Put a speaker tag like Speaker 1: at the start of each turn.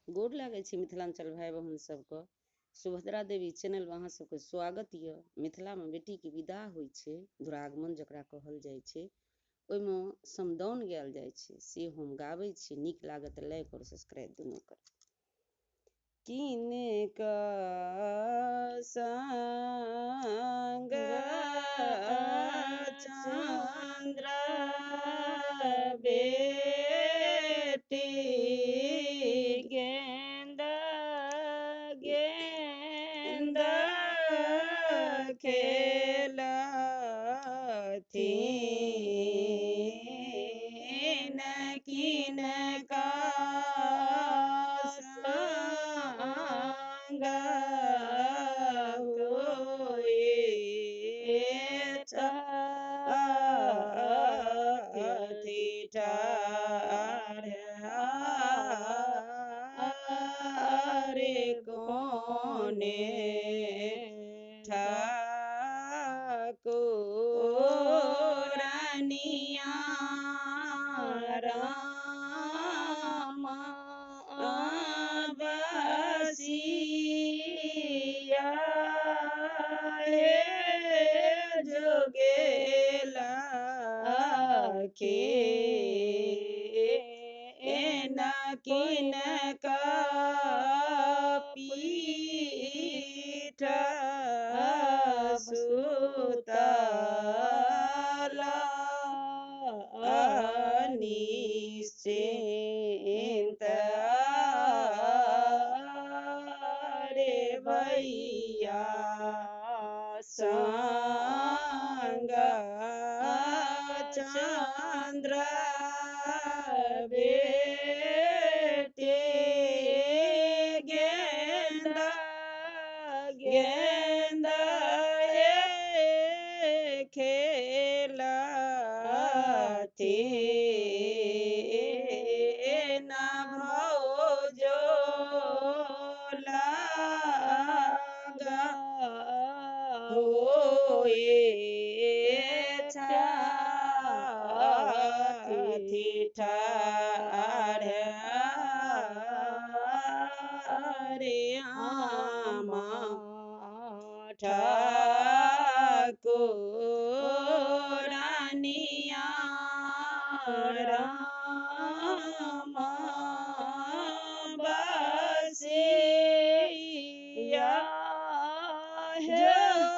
Speaker 1: गोर लागै छी मिथिलाञ्चल भाइ बहिन सबके। सुभद्रा देवी चैनलमे अहाँ सबके स्वागत यऽ। मिथिलामे बेटीके विदाह होइ छै, दुरागमन जकरा कहल जाइ छै, ओहिमे समदाउन गायल जाइ छै, से हम गाबै छी। नीक लागत तऽ लाइक आओर सब्सक्राइब दुनू करब। किनका संग चन्द्र बेटी गेंदा गेंदा खेलथिन, किनका संग होए छथि ठाढ़ रे कोने ठाकुरनिया रामा बसिया हे जोगेला के किनका पीठ सुतल निश्चिन्त रे भैया संग चन्द्र बेटे गेंदा गेंदा हे खेलथिन भौजो लागा होए छथि ठाढ़ रे आमा ठाकुरनिया रामा